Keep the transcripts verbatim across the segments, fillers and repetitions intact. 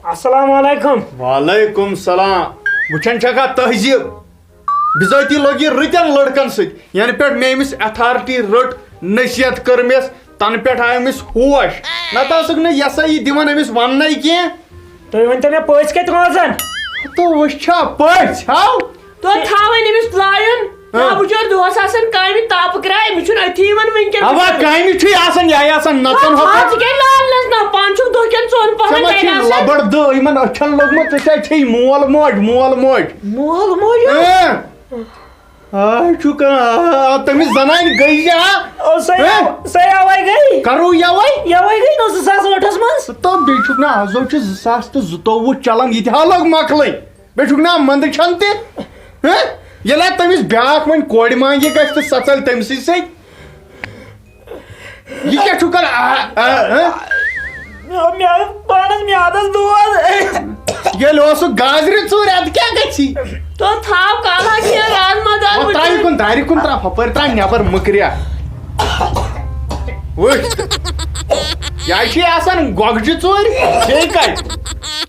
السلام علیکم۔ وعلیکم السلام۔ وٕچھان چھکھا تہذیٖب؟ بِذٲتی لوٚگ یہِ رٕتٮ۪ن لٔڑکن سۭتۍ، ینہٕ پٮ۪ٹھ مےٚ أمِس اتھارٹی رٔٹ، نصیحت کٔرمس، تنہٕ پٮ۪ٹھ آو أمِس ہوش۔ نتہٕ ٲسٕکھ نہٕ یہِ ہسا یہِ دِوان أمِس وننَے کینٛہہ۔ تُہۍ ؤنۍ تو مےٚ، پٔژھۍ کتہِ روزان؟ تہٕ وٕچھ چھا پٔژھۍ؟ ہاو۔ تو تھاو وۄنۍ أمِس لایُن۔ ہاں۔ نا بچور دۄہس آسان کامہِ تاپہٕ کرٛاے، أمِس چھُنہٕ أتھی یِوان وٕنکیٚن اوا، بچورن۔ کامہِ چھُے آسان، یہِ آسان نژان ہاں، ہوٚتن۔ ژٕ کیٛازِ لالنس نا؟ پانہٕ چھُکھ دۄہ کٮ۪ن ژۄن پہرن ژےٚ ما گرِ چھُے آسان۔ لبڑ دٲہ یِمن أچھن لوٚگمُت، ژےٚ کیٛازِ چھے مول موج، مول موج؟ مول موج؟ اۭں۔ آ، چھُ کانٛہہ، آ، تٔمِس زنانہِ گٔے یہِ، آ۔ او، سۄے ہہ؟ آو-، سۄے آوے گٔے۔ کرو یوے۔ یوے گٔے نہ زٕ ساس ٲٹھس منٛز۔ تہٕ بیٚیہِ چھُکھ نہ آز چھُ زٕ ساس تہٕ زٕتووُہ چلان، یہِ تہِ ہا لوٚگ مۄکلٕے۔ بیٚیہِ چھُکھ نہ مندٕ چھَن تہِ۔ ہہ؟ ییٚلہِ ہا تٔمِس بیٛاکھ وۄنۍ کورِ مانگہِ گژھِ تہٕ سۄ ژَلہِ تٔمسٕے سۭتۍ۔ یہِ کیٛاہ چھُکھ کران؟ آ، آ، آ۔ مےٚ، مےٚ پانس میادس دود۔ ییٚلہِ اوسُکھ گازرِ ژوٗرِ، اَدٕ کیٛاہ گژھی؟ تو تھاو کالہٕ ہا کینٛہہ رازما دال وۄنۍ ترٛاو یہِ وٕچھِتھ۔ کُن، دارِ کُن ترٛاو، ہُپٲرۍ ترٛاو نٮ۪بر مٔکریا۔ وٕچھ۔ یہِ چھِ آسان گۄگجہِ ژوٗرِ، بیٚیہِ کَتہِ؟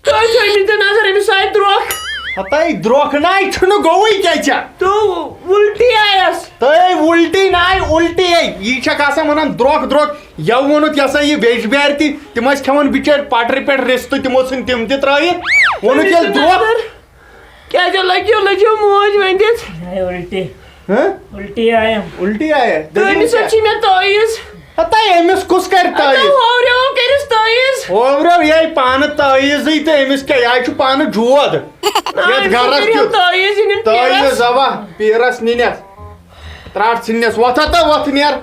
تُہۍ تھٲیِو تہِ نظر، أمِس آیہِ درٛوکھ۔ ہتاے درٛوکھ نَے چھُنہٕ گوٚوٕے کیٛاہ ژےٚ؟ تو الٹی آیس۔ تہٕ اے الٹی نہ آیہِ، الٹی اے۔ یی چھکھ آسان ونان درٛوکھ درٛوکھ۔ یَوٕ ووٚنُتھ یہِ ہسا یہِ ویٚج بیارِ تہِ، تِم ٲسۍ کھٮ۪وان بِچٲرۍ پٹرِ پٮ۪ٹھ رِستہٕ، تِمو ژھٕنۍ تِم تہِ ترٲیِتھ۔ ووٚنُتھ ییٚلہِ درٛوکھ۔ کیٛازِ لٔگِو، لٔگِو موج ؤنِتھ؟ اے الٹی۔ ہہ؟ الٹی آیم۔ الٹی آیہِ؟ تہٕ دٔلیٖل أمِس کیٛاہ؟ سۭتۍ چھِ مےٚ تٲویٖز۔ ہتا أمِس کُس کرِ اَتھ تٲویٖز؟ ہوریو کٔرِس تٲویٖز۔ ہوریو یہِ پانہٕ تٲویٖزٕے تہٕ أمِس کیٛاہ، یہِ چھُ پانہٕ جود۔ نہ، یَتھ أمِس گرس کٔرِو کیُتھ۔ تٲویٖز، یہِ نِن تٲویٖز پیٖرس۔ اوا، پیٖرس نِنٮ۪س۔ ترٛٹھ ژھٕننٮ۪س، وۄتھ ہا تہٕ وۄتھ نیر۔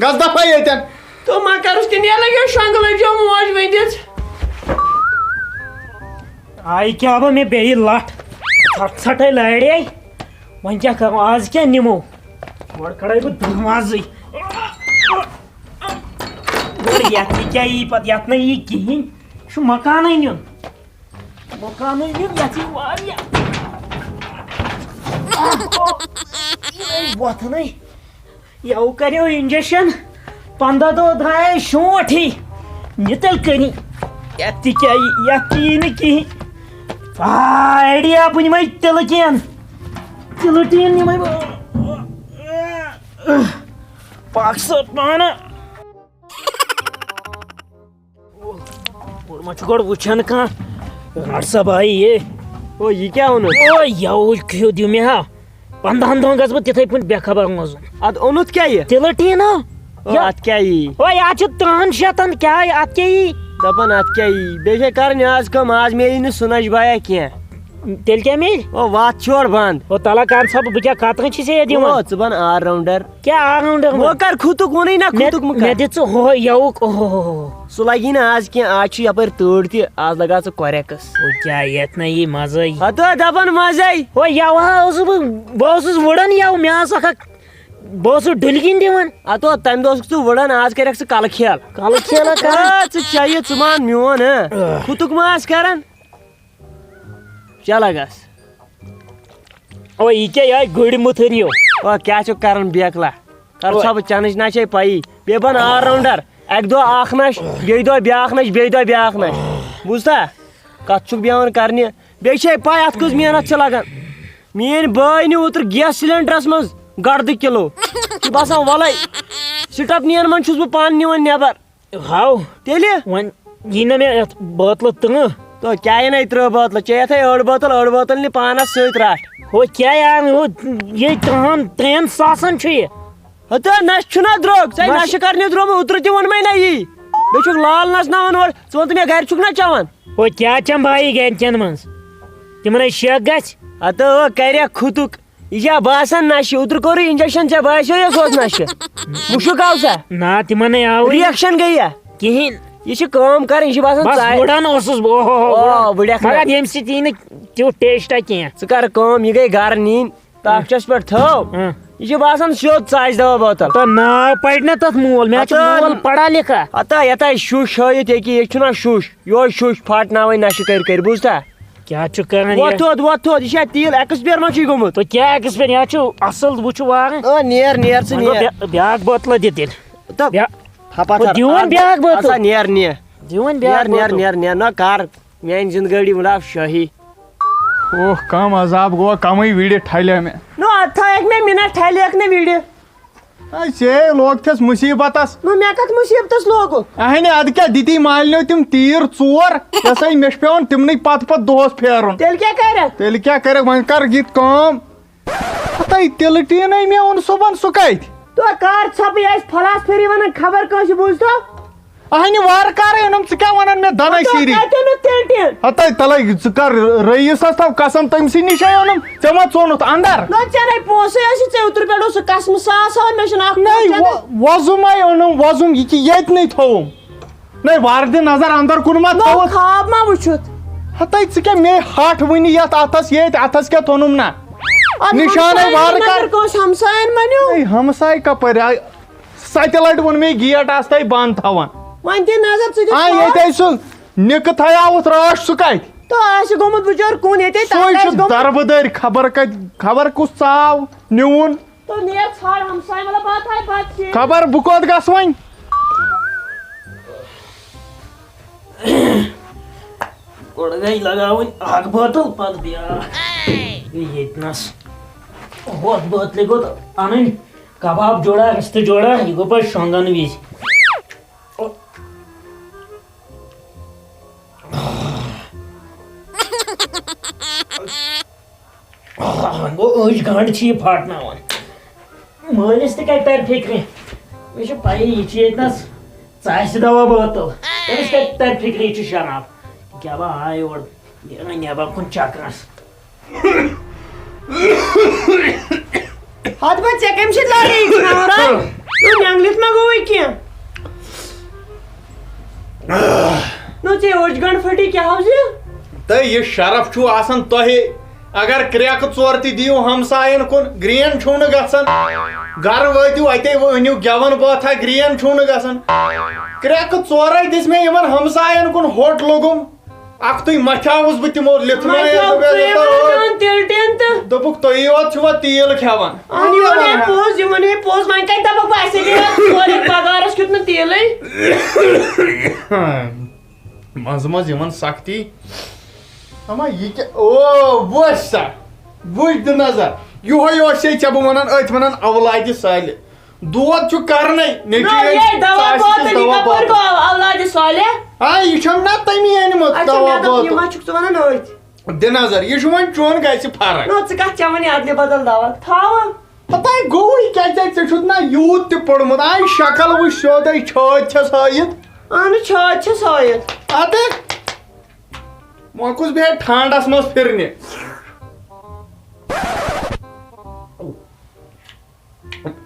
گژھ دفعہ ییٚتٮ۪ن۔ تو ما کرُس تہِ نیران یہِ شۄنٛگہٕ لٔجو موج ؤنِتھ۔ آیہِ کیٛاہ بہٕ مےٚ بیٚیہِ لَٹھ۔ ژھٹھ ژھٹھے لارے۔ وۄنۍ کیٛاہ کرو؟ آز کیٛاہ نِمو؟ گۄڈٕ کڑے بہٕ دروازٕے۔ گۄڈٕ یَتھ یہِ کیٛاہ یی پتہٕ؟ یَتھ نہ یی کِہیٖنۍ۔ یہِ چھُ مکانٕے نیُن۔ مکانٕے نیُن، یَتھ یی واریاہ۔ یہِ وۄتھنٕے۔ یَوٕ کَریو injection، پنٛداہ دۄہ درٛایے شونٛٹھ ہی۔ نِتٕل کٔرِنۍ۔ یَتھ تہِ کیٛاہ یی، یَتھ تہِ یی نہٕ کِہیٖنۍ۔ آ، idea بہٕ نِمَے تِلہٕ کینٛہہ۔ تِلہٕ ٹیٖن نِمَے بہٕ۔ پَکھ سا پانہٕ۔ گۄڈٕ ما چھُ گۄڈٕ وٕچھان کانٛہہ؟ رَٹ سا بھائی یہِ۔ او، یہِ کیٛاہ اوٚنُتھ؟ او، یَوٕ کھیوٚو دیُت مےٚ ہا۔ پنٛداہَن دۄہَن گژھٕ بہٕ تِتھَے پٲٹھۍ بے خبر روزُن۔ اَدٕ اوٚنُتھ کیٛاہ یہِ؟ تِلہٕ ٹیٖن ہا۔ او، یہِ اَتھ کیٛاہ یی؟ او، یہِ اَتھ چھِ تٕرٛہَن شیٚتَن، کیٛاہ یہِ، اَتھ کیٛاہ یی؟ دَپان اَتھ کیٛاہ یی؟ بیٚیہِ چھے کَرٕنۍ آز کٲم، آز میلہِ نہٕ سُنَش بایا کینٛہہ۔ تیٚلہِ کیٛاہ میلہِ؟ او، وَتھ چھِ اورٕ بنٛد۔ او، تَلہ کَر ژھۄپہٕ، بہٕ کیٛاہ کَترَن چھِ ژےٚ یَتھ دِوان؟ او، ژٕ بَن all rounder۔ کیٛاہ all rounder؟ وۄنۍ کر کھُتُک ووٚنُے نہ، مےٚ، کھُتُک مہٕ کر۔ مےٚ دِ ژٕ ہُہ یَوُک، اوہ۔ سُہ لگی نہٕ آز کینٛہہ، آز چھُ یپٲرۍ تۭر تہِ، آز لگاو ژٕ کوریکس۔ او کیٛاہ یتھ نہ یی مزے۔ ہتو دپان مزے۔ او یَوٕ ہا اوسُس بہٕ، بہٕ اوسُس وُڑان یَوٕ، مےٚ آس اکھ اکھ، بہٕ اوسُس ڈُلگِنۍ دِوان۔ ہتو تمہِ دۄہ اوسُکھ ژٕ وُڑان، آز کریکھ ژٕ کلہٕ کھیل۔ کلہٕ کھیلہ کران۔ آ، ژٕ چیہ ژٕ مان میون، ہہ؟ آہ۔ کھُتُک ما آس کران؟ چلہ گژھ۔ او، یہِ کیٛاہ یہِ آیہِ گُرۍ مُتھٕر ہیوٗ؟ او، کیٛاہ چھُکھ کران بیکلا؟ کر او۔ ژھۄپہٕ، چنٕچ نہ چھے پَیی۔ بیٚیہِ بَن all rounder۔ اَکہِ دۄہ اکھ نَچھ، بیٚیہِ دۄہ بیٛاکھ نَچھ، بیٚیہِ دۄہ بیٛاکھ نَچھ۔ بوٗزتھا؟ کَتھ چھُکھ بیٚہوان کرنہِ؟ بیٚیہِ چھے پَے اَتھ کٔژ محنت چھِ لَگان۔ میٛٲنۍ بٲے نیوٗ اوترٕ گیس سلینڈرَس منٛز گردٕ کِلوٗ۔ چھُ باسان وَلَے، سِٹَپنِیَن منٛز چھُس بہٕ پانہٕ نِوان نٮ۪بر۔ ہاو۔ تیٚلہِ؟ وۄنۍ یی نہ مےٚ یَتھ بٲتلہٕ تٕنٛہ۔ تو کیٛاہ یہِ نَے ترٛٲو بٲتلہٕ؟ چےٚ یَتھ ہے أڑ بٲتل، أڑ بٲتل نہِ پانَس سۭتۍ رَٹھ۔ ہو کیٛاہ یار، ہو یہِ تٕرٛہَن، ترٛٮ۪ن ساسَن چھُ یہِ۔ ہتہٕ نَشہِ چھُنہ درٛوگ، ژےٚ نَشہِ۔ نَشہِ کرنہِ درٛومُت، اوترٕ تہِ ووٚنمَے نہ یی۔ بیٚیہِ چھُکھ لال نَژناوان اورٕ، ژٕ وَن تہٕ مےٚ گرِ چھُکھ نہ چٮ۪وان؟ ہو کیٛاہ چٮ۪مہٕ بہٕ یہِ گرِکٮ۪ن منٛز؟ تِمَن ہے شیخ گژھِ۔ ہتہٕ ہو کریکھ کھُتُک۔ یہِ چھا باسان نشہِ؟ اوترٕ کوٚرُے injection، ژےٚ باسیو یہِ سُہ اوس نشہِ؟ مُشُک آو سا؟ نہ، تِمن نے آوٕے نہٕ۔ Reaction گٔییا؟ کِہیٖنۍ۔ یہِ چھِ کٲم کرٕنۍ، یہِ چھِ باسان بس ژاے۔ وُڑان اوسُس بہٕ، اوہ، اوہ، اوہ۔ آ، وُڑیکھ نہ۔ مگر ییٚمہِ سۭتۍ یی نہٕ تیُتھ taste کینٛہہ۔ ژٕ کر کٲم، یہِ گٔے گرٕ نِنۍ، تاخچس پٮ۪ٹھ تھٲو۔ ہاں۔ یہِ چھِ باسان سیوٚد ژاجہِ دوا بوتل۔ تہٕ ناو پرِ نہ تتھ مول، مےٚ چھُ ہتا۔ مول پڑھا لکھا۔ ہتا یتھے شُش ہٲیِتھ ہیٚکہِ، ییٚتہِ چھُنہ شُش، یہوے شُش پھاٹناوٕنۍ نشہِ کٔرۍ کٔرۍ، بوٗزتھا؟ کیٛاہ چھُ کران وۄتھ یہِ؟ تھوٚد، وۄتھ تھوٚد، یہِ چھا تیٖل expire ما چھُے گوٚمُت؟ تو کیٛاہ expire؟ یہِ حظ چھُ اصل، وٕچھِو وارٕ۔ آ، نیر، نیر ژٕ، وۄنۍ گوٚو نیر۔ بیا-، بیٛاکھ بوتلہ دِ تیٚلہِ۔ تہٕ بیا-، ہپا وۄنۍ تھر، دِیِو وۄنۍ اَتھ، بیٛاکھ بوتل۔ اَتھ ہا نیر، نیر۔ دِیِو وۄنۍ بیٛاکھ نیر، نیر، بوتل۔ نیر، نیر، نہ کر۔ میانہِ زندگٲڑی مُلاو شٲہی۔ اوہ، کم عذاب گوٚو، کمٕے وِڑِ ٹھلہِ مےٚ۔ نو، اتھ تھٲیکھ مےٚ مِنٹ ٹھلہِ اکھ نہٕ وِڑِ۔ اے، ژے لوگ تھس مصیبتس۔ نو، مےٚ کتھ مصیبتس لوگُکھ؟ اہنہِ، ادٕ کیٛاہ دِتی مالنیو تِم تیٖر ژور، یۄس ہے مےٚ چھُ پٮ۪وان تِمنٕے پتہٕ پتہٕ دۄہس پھیرُن۔ تیٚلہِ کیٛاہ کرکھ؟ تیٚلہِ کیٛاہ کرکھ؟ وۄنۍ کر یہِ کٲم۔ ہتے تِلہٕ ٹیٖنَے مےٚ اوٚن صُبحن، سُہ کَتہِ؟ تو کر ژھۄپہٕ، یہِ ٲسۍ فلاسفری وَنان، خبر کٲنٛسہِ بوٗزتو؟ اہنہِ وارٕ کارٕے اوٚنُم، ژٕ کیٛاہ وَنان مےٚ دَنَے تو سیٖری؟ کَتہِ اوٚنُتھ تِلہٕ ٹیٖن؟ ہتے تَلَے ژٕ کر رئیسَس تھاو قسم، تٔمۍ سٕے نِشَے اوٚنُم، ژےٚ ما ژوٚنُتھ اَندَر؟ نہ، ژےٚ نَے پونٛسَے ٲسی، ژےٚ اوترٕ پٮ۪ٹھ اوسُکھ قسمہٕ ساس ہاوان، مےٚ چھُنہٕ اَکھ نَے پونٛسہٕ وۄ-، وۄزُمَے اوٚنُم، وۄزُم، یہِ کہِ ییٚتہِ نَے تھوٚوُم۔ نَے وارٕ دِ نظر اَندَر کُن ما نہ، تھوٚوُتھ؟ خواب ما وٕچھُتھ؟ ہتے ژٕ کیٛاہ مے ہٹھ وٕنہِ یَتھ اَتھَس ییٚتہِ، اَتھَس کیٛاہ توٚنُم نہ؟ اَدٕ نِشانَے ہمساین وارٕ ووٚن کر۔ مےٚ کٲنٛسہِ ہمساین ؤنِو۔ اے، ہمساے کپٲرۍ آے؟ ستہِ لٹہِ ووٚن مے گیٹ آستے بنٛد تھاوان۔ وۄنۍ دِ نظر، ژٕ دِ آ، خبر۔ ییٚتہِ آے سُہ نِکہٕ تھایاوُتھ رٲچھ، سُہ کتہِ؟ تہٕ آسہِ گوٚمُت بِچور کُن ییٚتے، سُے تَتھ چھُ آسہِ گوٚمُت۔ دربہٕ دٔرۍ، خبر کتہِ، خبر کُس ژاو نیوٗن۔ تو نیر ژھانڈ ہمساے، مطلب بہٕ تھاوٕ پتہٕ شیٖرِتھ۔ خبر بہٕ کوٚت گژھٕ وۄنۍ؟ گۄڈٕ گٔے لگاوٕنۍ اکھ بٲتل، پتہٕ بیٛاکھ۔ یہِ ییٚتہِ نس ہۄتھ بٲتلہِ گوٚو اَنٕنۍ کباب جوڑا، رِستہٕ جوڑا، یہِ گوٚو پتہٕ شۄنٛگن وِزِ۔ آہ، گوٚو أچھ گنٛڈ چھِ یہِ پھاٹناوان۔ مٲلِس تہِ کَتہِ تَرِ فِکرِ؟ مےٚ چھِ پَیی، یہِ چھِ ییٚتہِ نَس ژاسہِ دوا بٲتٕل۔ تٔمِس کَتہِ تَرِ فِکرِ، یہِ چھُ شراب۔ گٮ۪وان آے اورٕ، نیران نٮ۪بر کُن چکرَس۔ ہتھ بہٕ ژےٚ کَمہِ سۭتۍ لڑے یہِ خانٛدار؟ نہٕ نٮ۪نٛگلِتھ ما گوٚوُے کینٛہہ؟ نہٕ ژےٚ اوٚش گنٛڈ پھٔٹی کیٛاہ حظ یہِ؟ تہٕ یہِ شرف چھُو آسان تۄہے۔ اگر کرٛٮ۪کہٕ ژور تہِ دِیِو ہمساین کُن، گرٛین چھُو نہٕ گژھان۔ گرٕ وٲتِو اتے وۄنۍ أنِو گٮ۪ون بٲتھا، گرٛین چھُو نہٕ گژھان۔ کرٛٮ۪کہٕ ژورے دِژ مےٚ یِمن ہمساین کُن، ہوٚٹ لوٚگُم۔ اکھتُے متھیاوُس بہٕ تِمو لِتھنٲیِتھ، متھیو دوٚپُکھ، ژٕے یوت وَنان تِلہٕ ٹیٖن تہٕ۔ دوٚپُکھ، تُہی یوت چھِوا تیٖل کھٮ۪وان؟ اَہَن، یہِ وَنے پوٚز، یہِ وَنے پوٚز، وۄنۍ کَتہِ دَپَکھ بہٕ اَسہِ ہے گٔیو ژورِ پگارَس کیُتھ نہٕ تیٖلٕے۔ منٛزٕ منٛزٕ یِوان سختی۔ اما یہِ کیٛاہ، او، وٕچھ سا، وٕچھ دِ نظر، یِہوٚے اوس ہے ژےٚ بہٕ وَنان، أتھۍ وَنان اولادِ صالح۔ دود چھُ کرنے، نیٚچوٗ نہ، ییٚلہِ یے دوا ژاسہِ بوتل، چھِس یہِ دوا کپٲرۍ بوتل۔ گوٚو اولادِ صالح؟ آ، یہِ چھَم نا تٔمی أنمٕژ اچھا، دوا مےٚ دوٚپ، یہِ بوتل۔ ما چھُکھ ژٕ وَنان أتھۍ؟ دِ نظر، یہِ چھُ وۄنۍ چون، گژھِ فرق۔ نہ، ژٕ کَتھ چٮ۪وان یہِ اَدلہِ بدل دوا؟ تھاوان۔ پتہ گوٚوٕے کیٛاہ، ژےٚ، ژےٚ چھُتھ نا یوٗت تہِ پوٚرمُت؟ آے شکل وٕچھ سیوٚدے، چھٲتۍ چھَس ہٲیِتھ۔ اہن، چھٲتۍ چھَس ہٲیِتھ۔ اَدٕ وۄنۍ کُس بیٚہہِ ٹھانٛڈس منٛز پھِرنہِ؟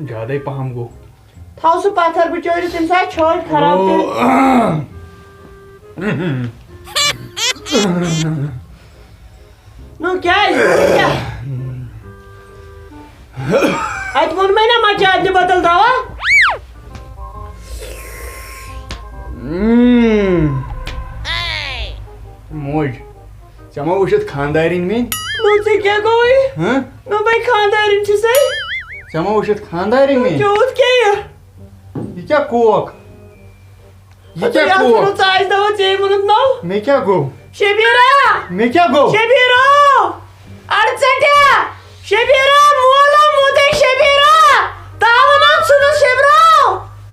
زیادَے پَہَم گوٚو۔ تھاو سُہ پَتھر بِچٲرِس، تٔمِس آسہِ چھٲتۍ خراب تیٚلہِ۔ نو کیٛازِ؟ کیٛاہ؟ اَتہِ ووٚن مےٚ نا، مَچہِ اَدلہِ بدل دوا۔ موج۔ ژےٚ ما وٕچھِتھ خانٛدارِنۍ میٛٲنۍ؟ نو ژےٚ کیٛاہ گوٚوُے؟ ہہ؟ نو بے خانٛدارِنۍ چھِ سَے۔ ژےٚ ما وٕچھِتھ خانٛدارِنۍ میٛٲنۍ؟ ژےٚ اوس کیٛاہ یہِ؟ یہِ کیٛاہ کوک؟ یہِ ژےٚ کیٛاہ یَتھ کوک؟ ووٚنُتھ ژٕ آسہِ دَپان ژےٚ ووٚنُتھ نو؟ مےٚ کیٛاہ گوٚو؟ شبیٖرا! مےٚ کیٛاہ گوٚو؟ شبیٖرو! اَڑٕ ژَٹیا! شبیٖرا! مولا موتَے شبیٖرا! تاوَن آو ژھٕنُس شبیٖرو!